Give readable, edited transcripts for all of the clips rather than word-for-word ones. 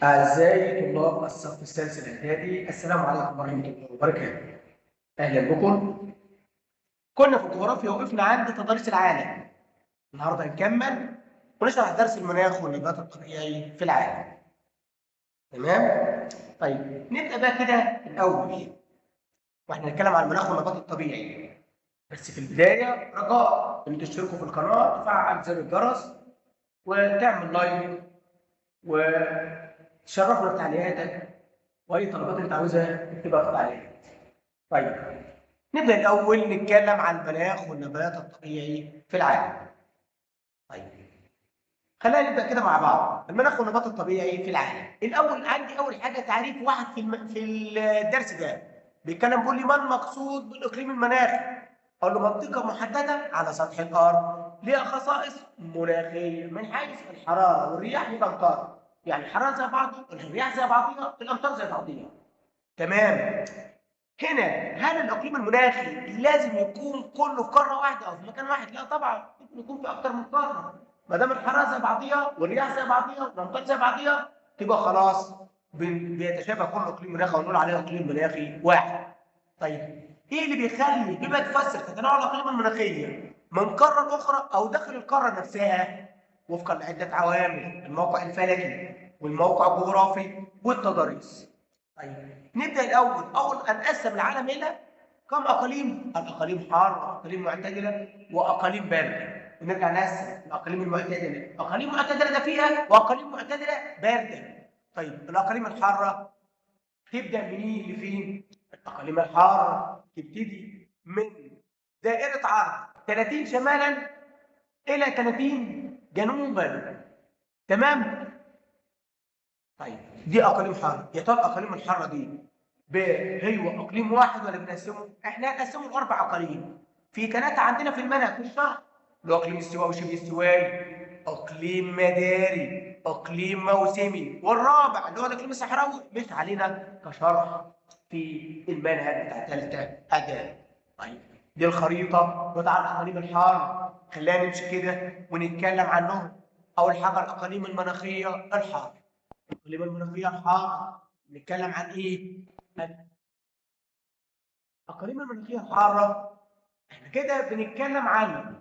أعزائي طلاب الصف السادس الإعدادي، السلام عليكم ورحمة الله وبركاته. أهلا بكم. كنا في الجغرافيا وقفنا عند تضاريس العالم. النهارده هنكمل ونشرح درس المناخ والنبات الطبيعي في العالم. تمام؟ طيب نبدأ بقى كده الأول واحنا نتكلم عن المناخ والنبات الطبيعي. بس في البداية رجاء إن تشتركوا في القناة، تفعل زر الجرس، وتعمل لايك، وتشرفنا بتعليقاتك، واي طلبات انت عاوزها اكتبها في التعليقات. طيب نبدا الاول نتكلم عن المناخ والنبات الطبيعي في العالم. طيب خلينا نبدا كده مع بعض المناخ والنبات الطبيعي في العالم. الاول عندي اول حاجة تعريف واحد في الدرس ده بيتكلم بيقول لي ما المقصود بالاقليم المناخي؟ اقول له منطقة محددة على سطح الارض ليها خصائص مناخيه من حيث الحرارة والرياح والامطار. يعني الحرارة زي بعضها، الرياح زي بعضيها، الامطار زي بعضيها. تمام. هنا هل الاقليم المناخي لازم يكون كله في قارة واحدة او في مكان واحد؟ لا طبعا، ممكن يكون في اكتر من قارة. ما دام الحرارة زي بعضيها والرياح زي بعضيها والامطار زي بعضيها تبقى خلاص بيتشابه كل اقليم مناخي ونقول عليه اقليم مناخي واحد. طيب ايه اللي بيخلي بما تفسر تتنوع الاقاليم المناخية من قارة لاخرى او داخل القارة نفسها؟ وفقا لعدة عوامل، الموقع الفلكي والموقع الجغرافي والتضاريس. طيب نبدا الاول، اول هنقسم العالم الى كم اقاليم؟ الاقاليم حارة، اقاليم معتدلة، واقاليم باردة. ونرجع نقسم الاقاليم المعتدلة، اقاليم معتدلة دافئه واقاليم معتدلة باردة. طيب الاقاليم الحارة تبدا منين لفين؟ الاقاليم الحارة تبتدي من دائرة عرض 30 شمالا الى 30 جنوبا. تمام؟ طيب دي اقاليم حارة، يا ترى الاقاليم الحارة دي هو اقليم واحد ولا بنقسمه؟ احنا هنقسمه لاربع اقاليم. في ثلاثة عندنا في المنهج في الشرح، اللي هو اقليم استوائي وشبه استوائي، اقليم مداري، اقليم موسمي، والرابع اللي هو الاقليم الصحراوي مش علينا كشرح في المنهج بتاع ثالثة اعدادي. طيب دي الخريطة بتاع الاقاليم الحارة، خلينا نمشي كده ونتكلم عنهم. اول حاجة الاقاليم المناخية الحارة. الاقاليم المناخية الحارة نتكلم عن ايه؟ الاقاليم المناخية الحارة احنا كده بنتكلم عن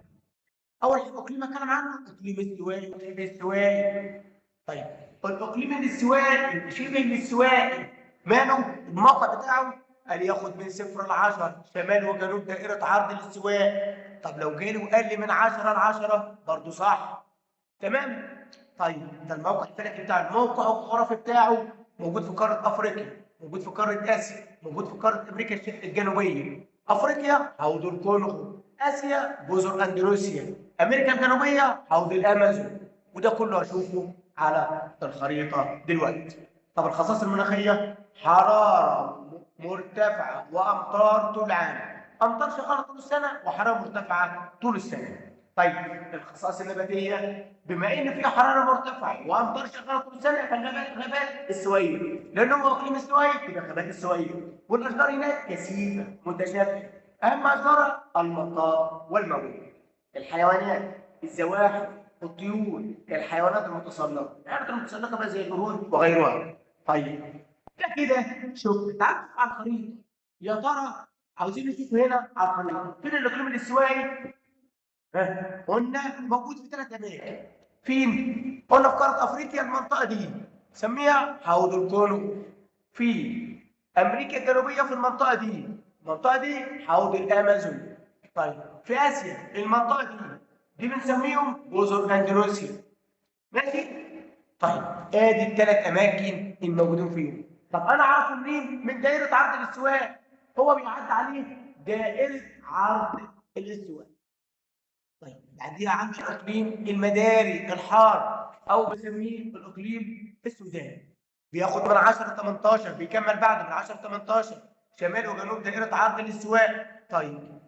اول حاجة اقليم اتكلم عنه اقليم استوائي وشبه استوائي. طيب الاقليم الاستوائي شبه الاستوائي ماله؟ الموقع بتاعه قال ياخد من 0 ل 10 شمال وجنوب دائرة عرض الاستواء. طب لو جالي وقال لي من 10 ل 10 برضه صح. تمام؟ طيب ده الموقع الفلكي بتاعه، الموقع الجغرافي بتاعه موجود في قارة افريقيا، موجود في قارة اسيا، موجود في قارة امريكا الجنوبية. افريقيا حوض الكونغو، اسيا جزر اندونيسيا، امريكا الجنوبية حوض الامازون، وده كله هشوفه على الخريطة دلوقتي. طب الخصائص المناخية حرارة مرتفعة وامطار طول العام، امطار شغالة طول السنة وحرارة مرتفعة طول السنة. طيب الخصائص النباتية بما ان في حرارة مرتفعة وامطار شغالة طول السنة فالغابات غابات استوائيه، لان هو اقليم استوائي تبقى غابات استوائيه، والاشجار هناك كثيفة متشابهة، اهم اشجارها المطاط والموت. الحيوانات الزواحف، الطيور، الحيوانات المتسلقه، الحيوانات المتسلقه بقى زي القرود وغيرها. طيب ده كده شوف، تعال نشوف على الخريطة، يا ترى عاوزين نشوف هنا على الخريطة فين الاقليم الاستوائي؟ قلنا موجود في ثلاث اماكن. فين؟ قلنا في قارة افريقيا المنطقة دي سميها حوض الكونغو، في امريكا الجنوبية في المنطقة دي، المنطقة دي حوض الامازون. طيب في اسيا المنطقة دي بنسميهم جزر اندونيسيا. ماشي؟ طيب ادي الثلاث اماكن الموجودين فيهم. طب انا اعرفه منين؟ من دائرة عرض الاستواء، هو بيعدي عليه دائرة عرض الاستواء. طيب بعديها عندي الاقليم المداري الحار او بسميه الاقليم السوداني، بياخد من 10 ل 18، بيكمل بعد من 10 ل 18 شمال وجنوب دائرة عرض الاستواء. طيب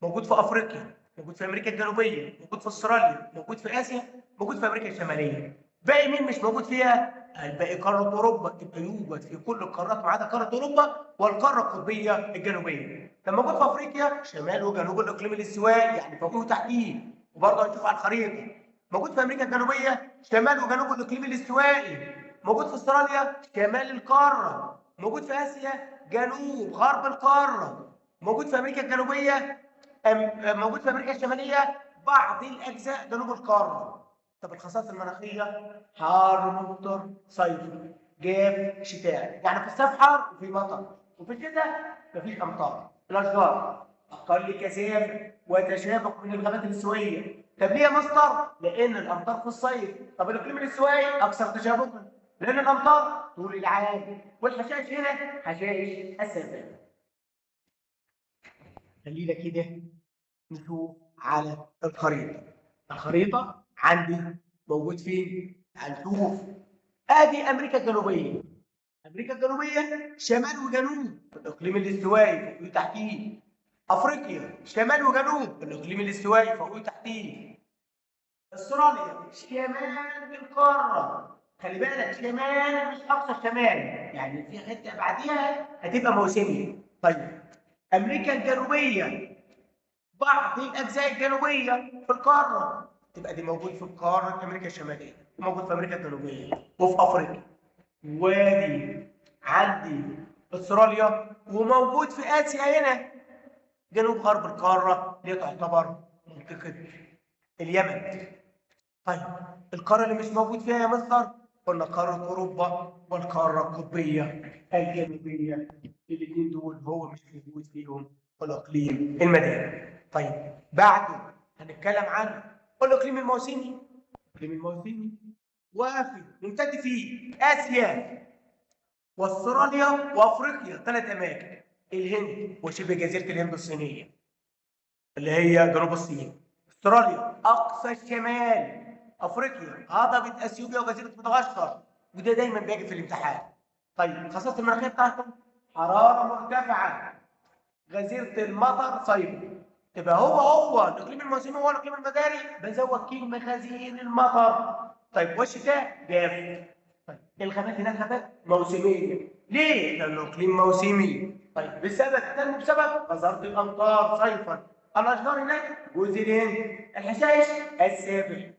موجود في افريقيا، موجود في امريكا الجنوبية، موجود في استراليا، موجود في اسيا، موجود في امريكا الشمالية. باقي مين مش موجود فيها؟ الباقي قارة اوروبا، تبقى يوجد في كل القارات ما عدا قارة اوروبا والقاره القطبيه الجنوبية. طب موجود في افريقيا شمال وجنوب الاقليم الاستوائي، يعني فوقيه وتحتيه، وبرضه هنشوف على الخريطة. موجود في امريكا الجنوبية شمال وجنوب الاقليم الاستوائي. موجود في استراليا شمال القارة، موجود في اسيا جنوب غرب القارة، موجود في امريكا الجنوبية، موجود في امريكا الشمالية بعض الاجزاء جنوب القارة. طب الخصائص المناخية حار ممطر صيفي، جاف شتاء، يعني في الصيف حار وفي مطر، وفي الشتاء مفيش امطار. الاشجار اقل كثافة وتشابك من الغابات الاستوائيه. طب ليه يا مستر؟ لان الامطار في الصيف. طب الاقليم الاستوائي اكثر تشابكا لان الامطار طول العام، والحشائش هنا حشائش السافانا. خلينا كده نشوف على الخريطة. الخريطة عندي موجود فين؟ هنشوف ادي امريكا الجنوبية. امريكا الجنوبية شمال وجنوب الاقليم الاستوائي فوق وتحتيه. افريقيا شمال وجنوب الاقليم الاستوائي فوق وتحتيه. استراليا شمال القارة، خلي بالك شمال مش اقصى الشمال، يعني في حتة بعديها هتبقى موسميه. طيب امريكا الجنوبية بعض الاجزاء الجنوبية في القارة، تبقى دي موجود في قارة امريكا الشمالية، وموجود في امريكا الجنوبية وفي افريقيا. وادي عندي استراليا، وموجود في اسيا هنا جنوب غرب القارة اللي تعتبر منطقة اليمن. طيب القارة اللي مش موجود فيها يا مستر قلنا قارة اوروبا والقاره القطبيه الجنوبية، الاثنين دول هو مش موجود فيهم الاقليم المداري. طيب بعده هنتكلم عن الاقليم الموسمي. الاقليم الموسمي واخد ممتد فيه اسيا واستراليا وافريقيا، 3 اماكن، الهند وشبه جزيرة الهند الصينية اللي هي جنوب الصين، استراليا اقصى الشمال، افريقيا هضبه اثيوبيا وجزيرة مدغشقر، وده دايما بيجي في الامتحان. طيب خصائص المناخية بتاعته حرارة مرتفعة، غزيرة المطر صيفي. تبقى هو الاقليم الموسمي هو الاقليم المداري، بزود كلمة غزير المطر. طيب والشتاء جاف. طيب الغابات هناك غابات موسميه، ليه؟ لانه اقليم موسمي. طيب بسبب تنمو بسبب غزارة الامطار صيفا. الاشجار هناك جوز الهند، الحشائش السافل.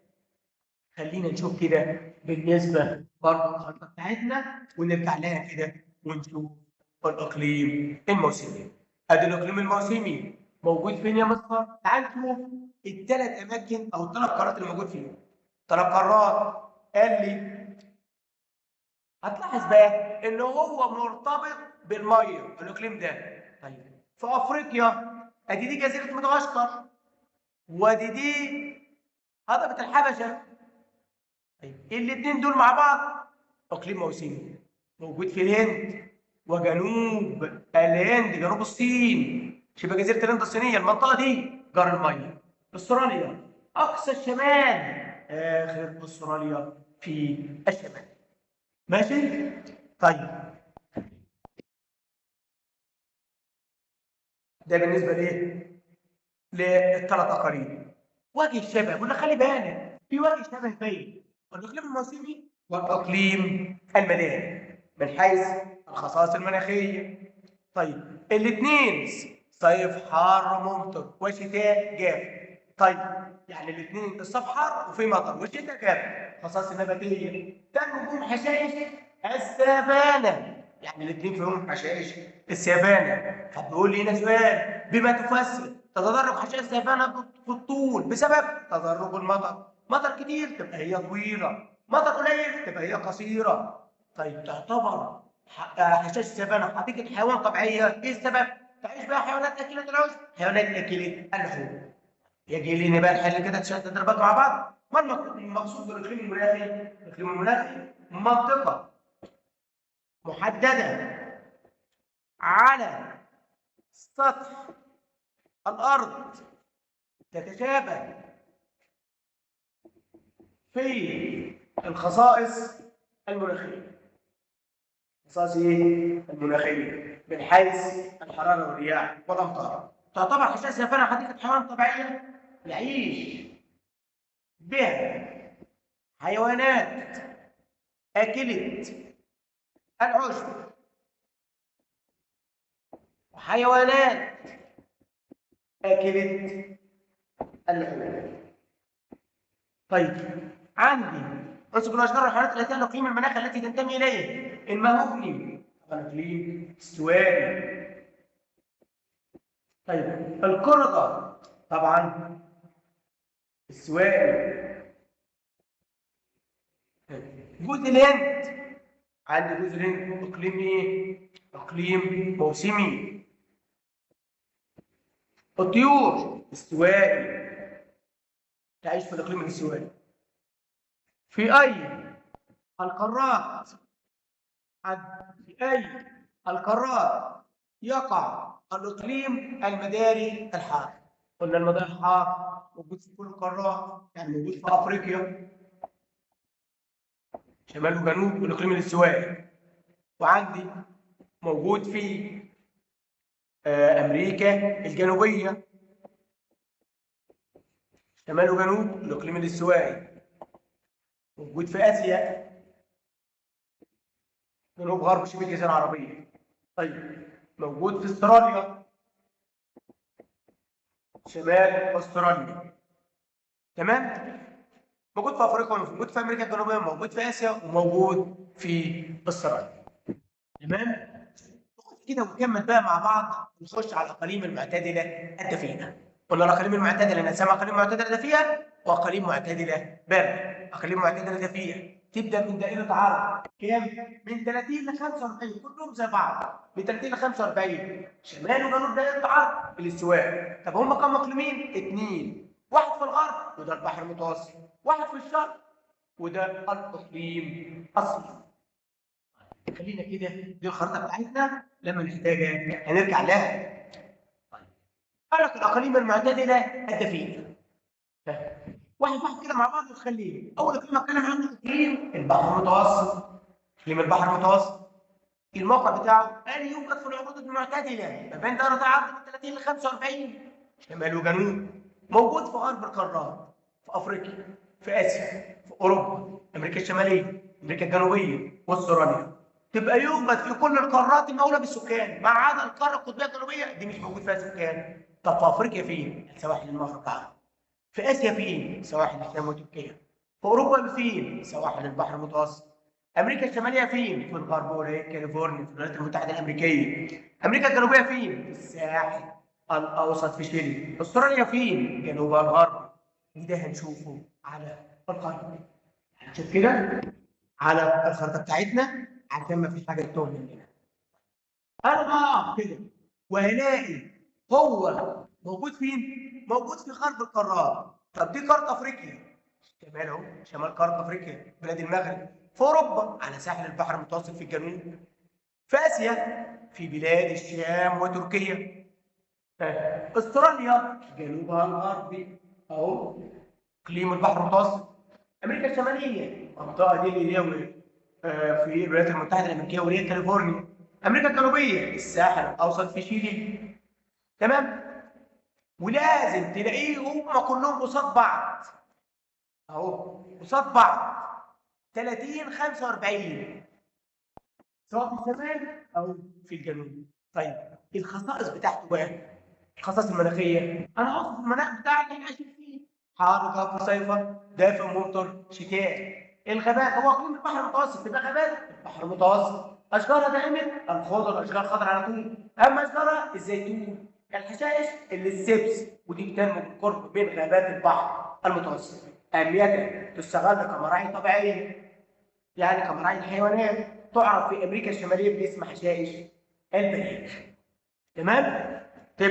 خلينا نشوف كده بالنسبة برضه الخريطة بتاعتنا ونرجع لها كده ونشوف الاقليم الموسمي. ادي الاقليم الموسمي موجود فين يا مستر؟ تعال نشوف الثلاث اماكن او الثلاث قارات اللي موجود فيهم. ثلاث قارات. قال لي هتلاحظ بقى ان هو مرتبط بالمية الاقليم ده. طيب في افريقيا ادي دي جزيرة مدغشقر، وادي دي هضبه الحبشة. طيب الاثنين دول مع بعض اقليم موسمي، موجود في الهند وجنوب الهند، جنوب الصين، شبه جزيرة الهند الصينية، المنطقة دي جار المية. استراليا اقصى الشمال، اخر استراليا في الشمال. ماشي؟ طيب ده بالنسبة لايه؟ للثلاث اقاليم. وجه الشبه، قلنا خلي بالك في وجه شبه بين الاقليم الموسمي والاقليم المداري من حيث الخصائص المناخية. طيب الاثنين صيف حار ممطر وشتاء جاف. طيب يعني الاثنين الصيف حار وفي مطر والشتاء جاف. خصائص النباتية تنمو فيهم حشائش السافانا، يعني الاثنين فيهم حشائش السافانا. طب بيقول لي هنا سؤال بما تفسر تدرج حشائش السافانا في الطول بسبب تدرج المطر. مطر كتير تبقى هي طويلة، مطر قليل تبقى هي قصيرة. طيب تعتبر حشائش السافانا حديقة حيوان طبيعية، ايه السبب؟ تعيش بقى حيوانات اكله العشب، حيوانات اكله اللحوم. يجي لنا بقى الحل كده تدربات مع بعض. ما المقصود بالاقليم المناخي؟ الاقليم المناخي منطقة محددة على سطح الارض تتشابه في الخصائص المناخية. خصائص ايه؟ المناخية من حيث الحرارة والرياح والامطار. تعتبر حشائش السافانا حديقة حيوان طبيعية يعيش بها حيوانات اكله العشب وحيوانات اكله اللحوم. طيب عندي انسب الاشجار والحيوانات التي لاقليم المناخ التي تنتمي اليه. المهوجني طبعا اقليم استوائي. طيب القردة طبعا استوائي. جوز الهند، عندي جوز الهند اقليم ايه؟ اقليم موسمي. الطيور استوائي، تعيش في الاقليم الاستوائي. في اي القارات، في اي القارات يقع الاقليم المداري الحار؟ قلنا المداري الحار موجود في كل القارات، يعني موجود في افريقيا شمال وجنوب الاقليم الاستوائي، وعندي موجود في امريكا الجنوبية شمال وجنوب الاقليم الاستوائي، موجود في اسيا جنوب غرب شبه الجزيرة العربية. طيب موجود في استراليا شمال استراليا. تمام؟ موجود في افريقيا، موجود في امريكا الجنوبية، موجود في اسيا، وموجود في استراليا. تمام؟ كده ونكمل بقى مع بعض ونخش على الاقاليم المعتدلة الدفيئه. قلنا الاقاليم المعتدلة نقسمها اقاليم معتدلة دفيئه واقاليم معتدلة باردة. اقاليم معتدلة دفيئه تبدا من دائرة عرض كام؟ من 30 ل 45، كلهم زي بعض، من 30 ل 45 شمال وجنوب دائرة عرض الاستواء. طب هم كم اقليمين؟ اثنين، واحد في الغرب وده البحر المتوسط، واحد في الشرق وده الاقليم الصيني. خلينا كده دي الخريطة بتاعتنا، لما نحتاجها هنرجع لها. طيب قال لك الاقاليم المعتدلة الدفيئه. واحد واحد كده مع بعض وتخليه. اول اقليم اتكلم عنه اقليم البحر المتوسط. اقليم البحر المتوسط الموقع بتاعه قال يوجد في العروض المعتدلة ما بين دائرة عرض من 30 ل 45 شمال وجنوب، موجود في غرب القارات، في افريقيا، في اسيا، في اوروبا، امريكا الشمالية، امريكا الجنوبية، واستراليا. تبقى يوجد في كل القارات المولى بالسكان ما عدا القارة القطبيه الجنوبية دي مش موجود فيها سكان. طب في افريقيا فين؟ سواحل المغرب العربي. في اسيا فين؟ سواحل الشام وتركيا. في اوروبا فين؟ سواحل البحر المتوسط. امريكا الشمالية فين؟ في الغرب ولاية كاليفورنيا في الولايات المتحدة الامريكية. امريكا الجنوبية فين؟ في الساحل الاوسط في شيلي. استراليا فين؟ جنوبها الغربي. وده هنشوفه على الخريطة. هنشوف كده على الخريطة بتاعتنا عشان ما فيش حاجة تتوه مننا. انا هقف كده وهلاقي هو موجود فين؟ موجود في غرب القارات. طب دي قارة افريقيا، شمال اهو، شمال قارة افريقيا، بلاد المغرب. في اوروبا على ساحل البحر المتوسط في الجنوب. في اسيا في بلاد الشام وتركيا. استراليا جنوبها الغربي اهو، اقليم البحر المتوسط. امريكا الشمالية المنطقة دي اللي هي في الولايات المتحدة الامريكية ولاية كاليفورنيا. امريكا الجنوبية الساحل الاوسط في شيلي. تمام؟ ولازم تلاقيه هم كلهم قصاد بعض اهو، قصاد بعض 30 45 سواء في الشمال او في الجنوب. طيب الخصائص بتاعته بقى، الخصائص المناخية، انا هوصف المناخ بتاع اللي احنا عايشين فيه: حار جاف صيفا، دافئ ممطر شتاء. الغابات هو اقليم البحر المتوسط، تبقى غابات البحر المتوسط. اشجارها دائما الخضر، اشجار خضر على طول. اما اشجارها الزيتون، الحشائش اللي السبس، ودي بتنمو بالقرب من غابات البحر المتوسط. اهميتها تستغل كمراعي طبيعية، يعني كمراعي الحيوانات. تعرف في امريكا الشمالية باسم حشائش البريج. تمام؟ طب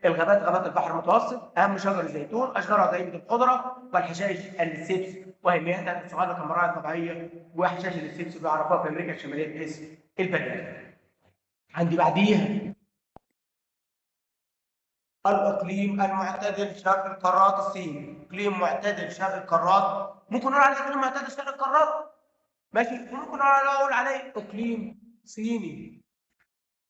الغابات غابات البحر المتوسط، اهم شجر الزيتون، اشجارها دائمة الخضرة، والحشائش السبس، واهميتها تستغل كمراعي طبيعية، وحشائش السبس بيعرفوها في امريكا الشمالية باسم البريج. عندي بعديها الاقليم المعتدل شرق القارات الصين. اقليم معتدل شرق القارات، ممكن نقول عليه اقليم معتدل شرق القارات، ماشي، وممكن نقول عليه اقليم صيني.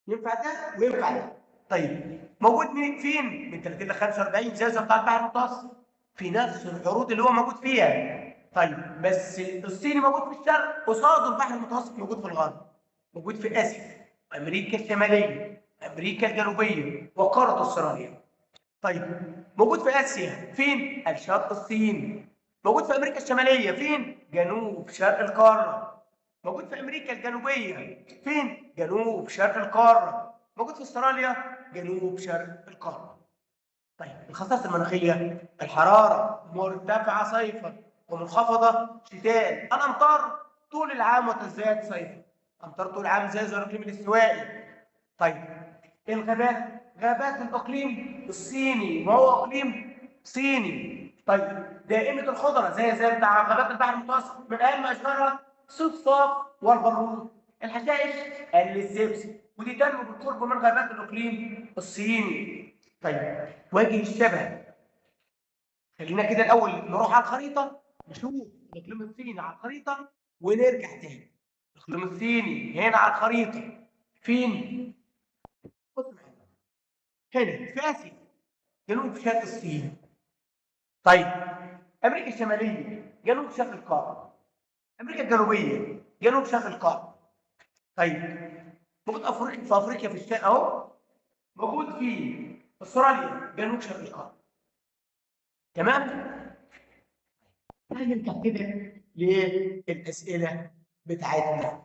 ينفع ده وينفع ده. طيب موجود من فين؟ من 30 ل 45 زي بتاع البحر المتوسط، في نفس العروض اللي هو موجود فيها. طيب بس الصيني موجود في الشرق، قصاده البحر المتوسط موجود في الغرب، موجود في اسيا، امريكا الشمالية، امريكا الجنوبية، وقاره استراليا. طيب موجود في اسيا فين؟ الشرق الصيني. موجود في امريكا الشمالية فين؟ جنوب شرق القارة. موجود في امريكا الجنوبية فين؟ جنوب شرق القارة. موجود في استراليا جنوب شرق القارة. طيب الخصائص المناخية، الحرارة مرتفعة صيفا ومنخفضه شتاء، الامطار طول العام وتزداد صيفا، امطار طول العام زي الاقليم الاستوائي. طيب الغابات، غابات الاقليم الصيني، ما هو اقليم صيني. طيب دائمة الخضرة زي بتاع غابات البحر المتوسط، من اهم اشجارها الصفصاف والبلوط. الحشائش السبس، ودي تنمو بالقرب من غابات الاقليم الصيني. طيب وجه الشبه، خلينا كده الاول نروح على الخريطة نشوف الاقليم الصيني على الخريطة ونرجع تاني. الاقليم الصيني هنا على الخريطة فين؟ بص معايا هنا في اسيا، جنوب شرق الصين. طيب امريكا الشمالية جنوب شرق القارة، امريكا الجنوبية جنوب شرق القارة. طيب موجود افريقيا، في افريقيا في الشرق اهو، موجود في استراليا جنوب شرق القارة. تمام؟ هنرجع كده للاسئلة بتاعتنا.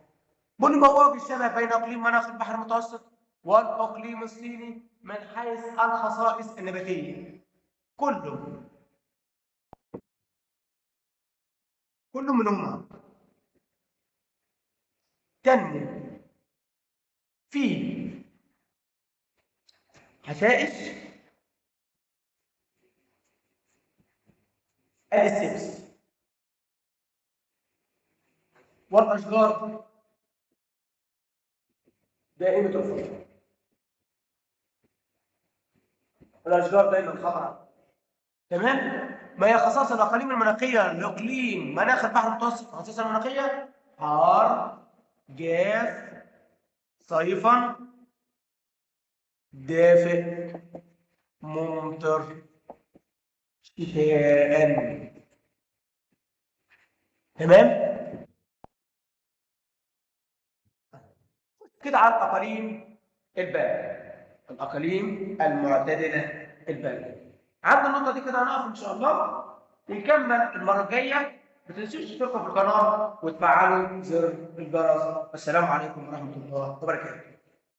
بني ما هو وجه الشبه بين اقليم مناخ البحر المتوسط والاقليم الصيني من حيث الخصائص النباتية؟ كله منهما تنمو في حشائش السبس والأشجار دائمة الخضرة. الأشجار دائما خضراء. تمام؟ ما هي خصائص الأقاليم المناخية لإقليم مناخ البحر المتوسط؟ خصائص المناخية حار، جاف، صيفا، دافئ، ممطر شتاء. تمام؟ كده على الأقاليم الباردة، الأقاليم المعتدلة الباردة. عند النقطة دي كده هنقف إن شاء الله ونكمل المرة الجاية. ما تنسوش تشتركوا في القناة وتفعلوا زر الجرس. والسلام عليكم ورحمة الله وبركاته.